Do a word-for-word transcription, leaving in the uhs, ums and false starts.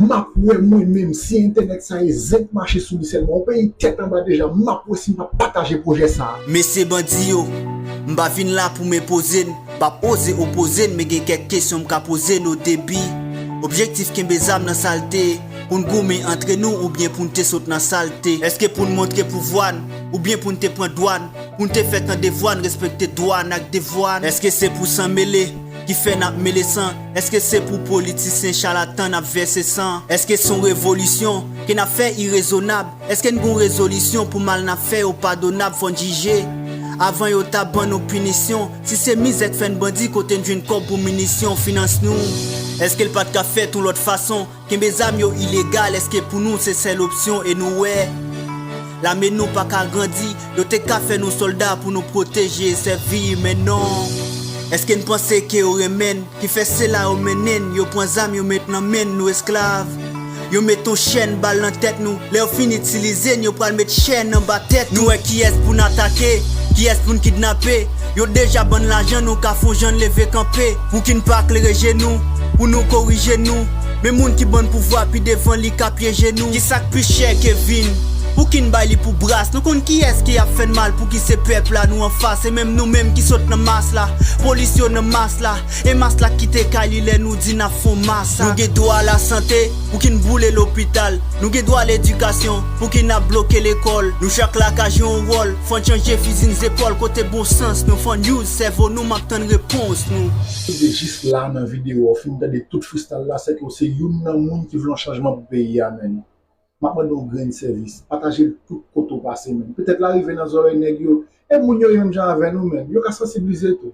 M ap wè mwen menm si entènèt sa e zenk mache sou li sèlman. Yon peyi tèt anba deja, m ap wè si m ap pataje pwojè sa. Mesye bandi yo, m pa vin la pou m enpoze n, m p ap oze opoze n, men gen kèk kesyon m ka poze n o debi. Objektif kenbe zam nan sa l te ye, pou n goumen antre nou oubyen pou n te sot nan sa l te? Èske pou n montre pouvwa n, oubyen pou n te pran dwa n, pou n te fè tan devwa n, respekte dwa n ak devwa n? Èske se pou san mele ki fè n ap mele san? Èske se pou politisyen chalatan n ap vèse san? Èske se yon revolisyon ke n ap fè irezonab? Èske n gen yon rezolisyon pou mal n ap fè yo padonab? Fò n jije avan yo ta ban nou pinisyon. Si se mizè k fè n bandi, kote n jwenn kòb pou minisyon, finans nou? Èske l pa t ka fèt yon lòt fason? Kenbe zam yo ilegal, èske pou nou se sèl opsyon e nou wè? Lame nou pa ka grandi, yo te ka fè nou sòlda pou nou pwoteje e sèvi, men non. Èske n panse ke yo renmen n, ki fè se la yo mennen n, yo pran zam yo met nan men n, nou esklav? Yo met yon chèn bal nan tèt nou, lè yo fin itilize n, yo pral met chèn anba tèt nou. Nou wè kiyès pou n atake, kiyès pou n kidnape. Yo deja ban n lajan, nou ka fè yon jan leve kanpe. Pou ki n pa klere je nou, pou nou korije nou. Men moun ki ban n pouvwa pi devan li ka pyeje nou. Kisa k pi chè ke vi n? Pou ki n bay li pou bras? Nou konn kiyès ki ap fè n mal, pou ki se pèp la nou anfas? E menm nou menm ki sot nan mas la, polis yo nan mas la. E mas la kite kay li lè nou di n ap fè yon masakre. Nou gen dwa lasante, pou ki n boule lopital? Nou gen dwa ledikasyon, pou ki n ap bloke lekòl? Nou chak la ka jwe yon wòl. Fò n chanje fizi n zepòl, kote bon sans nou? Fò n use sèvo nou, m ap tann repons nou. Rive jis la nan videyo a, w fin tande tout freestyle la, sèke w se youn nan moun ki vle yon chanjman pou peyi a, menn. M ap mande w yon grenn sèvis, pataje l tout kote w pase, menn. Petèt l a rive nan zòrèy nèg yo, e moun yo menm jan avè nou, menn, yo ka sansiblize tou.